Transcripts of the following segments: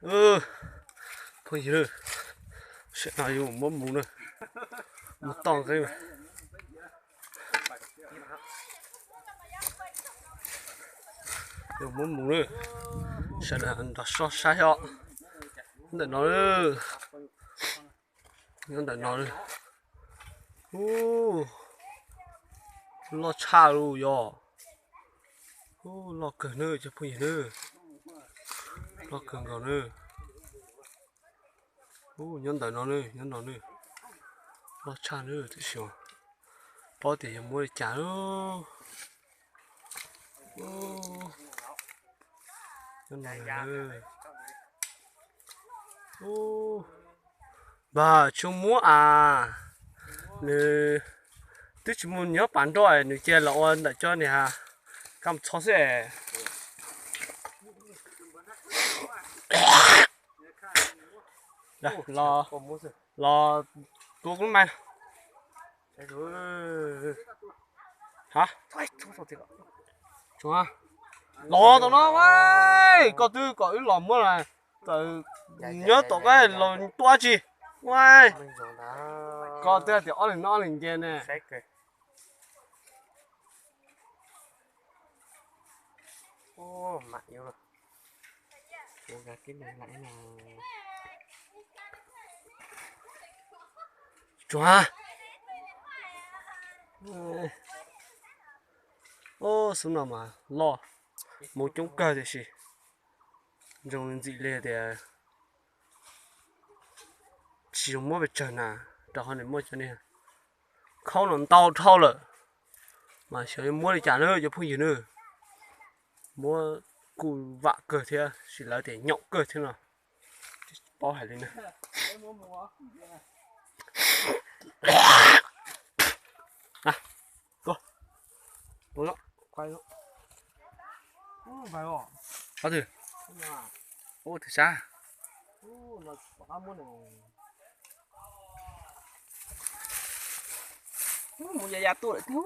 Phooj ywg, sawv daws yuav muab mus na, mus toj nqeeb. Yuav muab mus na, sawv daws nrog sob saib os. Ntawm no, nyob ntawm no, loj tshaj li yog, loj kawg nawb cov phooj ywg nawb, loj kawg nkaus nawb. Nyob ntawm no nawb, nyob no nawb, loj tshaj nawb tiam sis paub tias yog muab li cas lawm. Npawg, tsis muab as, nws twb tsis mus nyob pas nroj es nws cia los ua ntawm cov niag kab txhob xwb es. Los, los tua kuv lub mas. Ha, los tom no, koj twb kom wb los muab, txawm nyob tom qab los tua tsis. Koj twb hais tias ob leeg noj ob leeg nce ne. Tsuav, xub no mas loj, mus coob kawg tiam sis zoo ntxim li tias tsis zoo muab pes tsawg na, rau qhov nws muaj cov niag khaub no ntau dhau lawm, mas xyov yuav muab li cas na cov phooj ywg na. Muab kuj vam kawg thiab sis lawv tias nyaum kawg thiab no, tsis paub hais li na. Qhov twg? Ub, twg sab? Mus ya ya tuaj lawm tiag.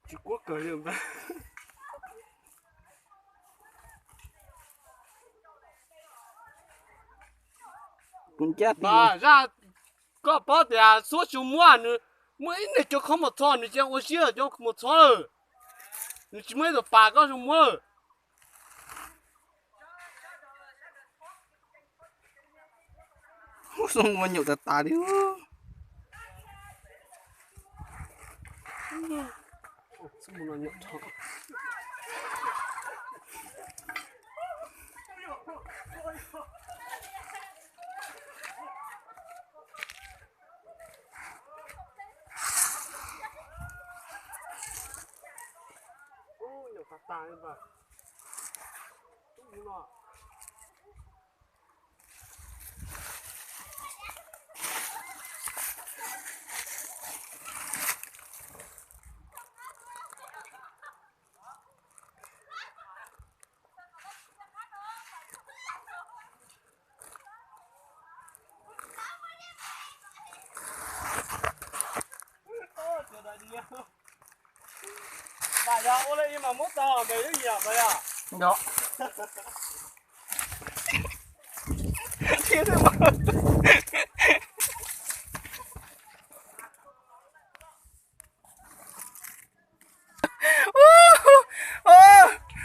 Tsis quab kawg li ntag. Kuv ncaj ti. Zaj, koj paub tias xuab tsis muab, nws muaj ib niag cov qhov muag txho, nws cia ua siab cov muag txho lawm. Nws tsis muaj ib tug pas koj tsis muab lawm. Ub, xuab mus nyuam tas tas li.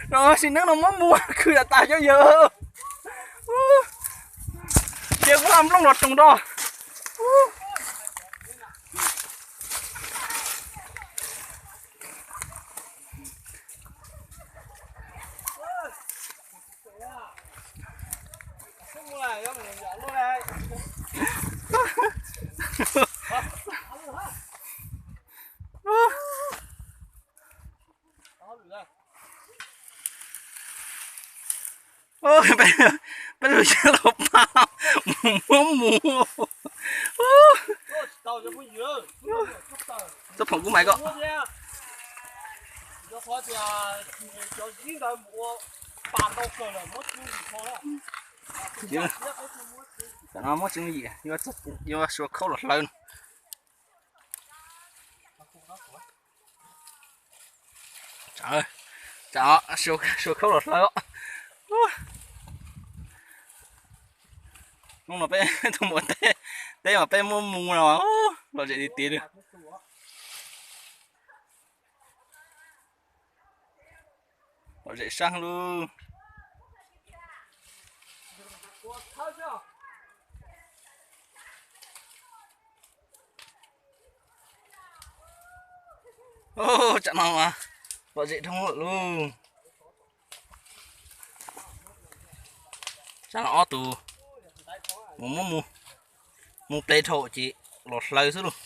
No sim neej no muab mus khwv tas tas cov yawg. Ces kuv haj nplooj los roos do. Peb lug yog los pab mus muab mus. Txoj phoom kub mais ko. Tam no muab tswv yim, yuav suav khaub los hlawv no. Suav khaub los hlawv os. Hnub no peb tuaj mus teb, teb mas peb muab mus no, lom zem tiag tiag li. Lom zem sab lug. Tsam no mas lom zem dhau lawm lauj. Tsam no ob tug mus muab mus, mus ple dhau ces los hlawv xwb lauj.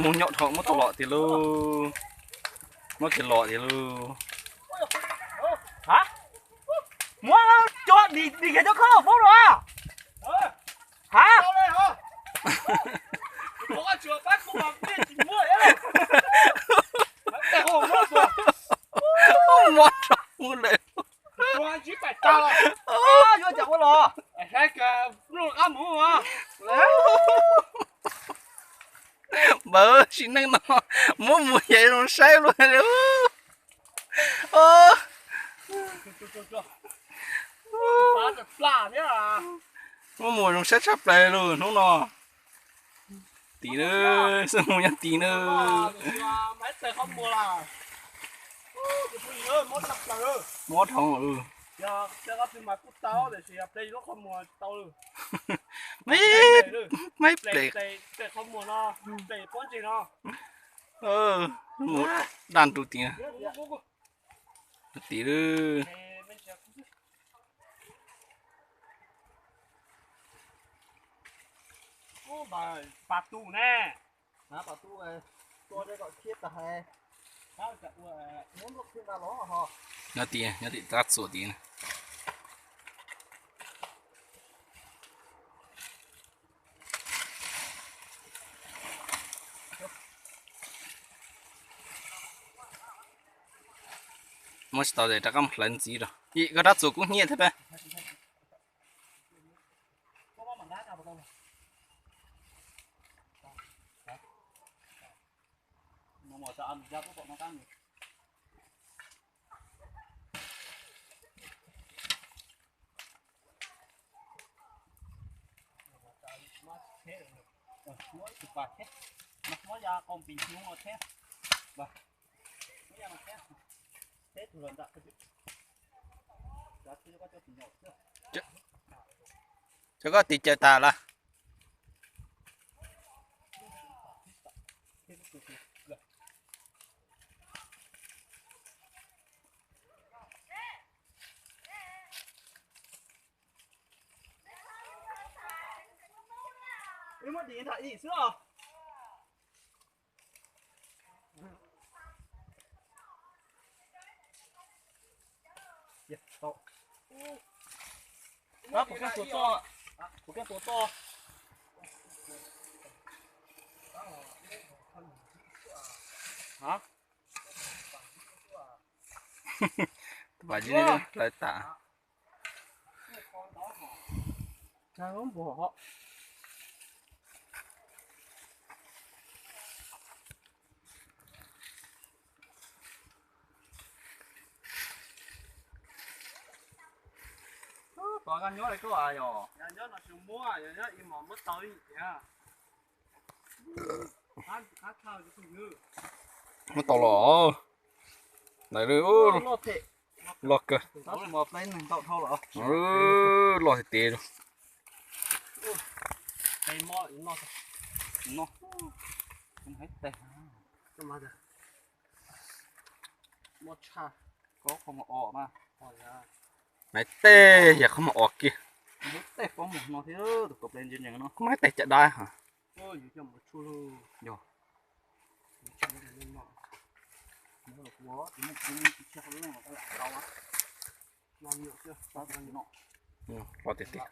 Mus nyob dhau muab tau lom tiag lauj. Muab kiag lom tiag lauj. Muab cov dim dim kiag cov khaub foob los. Ha? Mob rau mus lawm. Yuav cas ua los? Npawg, sim neej no muab mus yam zoo saib luaj li. Muab mus zoo saib tshaj plaws lauj hnub no. Tim lawm, xwb mus nyob tim lawm. Mob dhau lawm. Maib ples. Mus daj ntu tim, tim lawm. Nyob tim, nyob tim tab txuas tim na. Muab tsis tau ces rov qab mus hlawv ntxiv rau. Koj rab txuas kub hnyiab thiab peb. Cov koj tis caws tas lawm. Wb muab dim tham ib xwb os. Puas keej puas toj, puas keej puas toj. Tus pas zib hlawv tas. Tov koj nyob li koj yog, yog nyob no tsis muab, yog nyob ib mos muab tau ib tiag. Muab tau los, loj kawg, loj tiag tiag. Nais tej yog qhov muag os kiag. Muab tej caj dab hos. Los tiag tiag.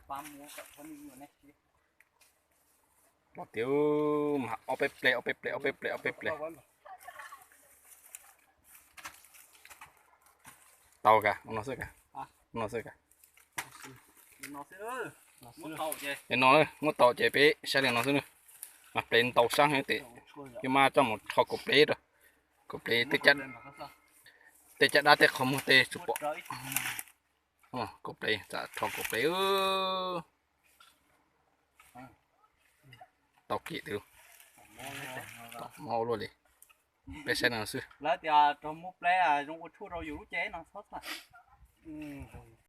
Los tiag, mas ob peb ple, ob peb ple, ob peb ple, ob peb ple. Tau ka, no xwb ka, no xwb ka. Es no muab tau ces peb saib li no xwb na. Mas ple ntau sab heev tes, yuav mas coj mus rho kaum plev rau. Kaum plev tej caj dab tej qhov muag tej tsis pom. Kaum plev, txawm rho kaum plev. Tau kim tis, mob luaj li. Peb saib no xwb. Lawv tias rov muab plev zoo ua tshuaj rau yus lub cev no txhob xav.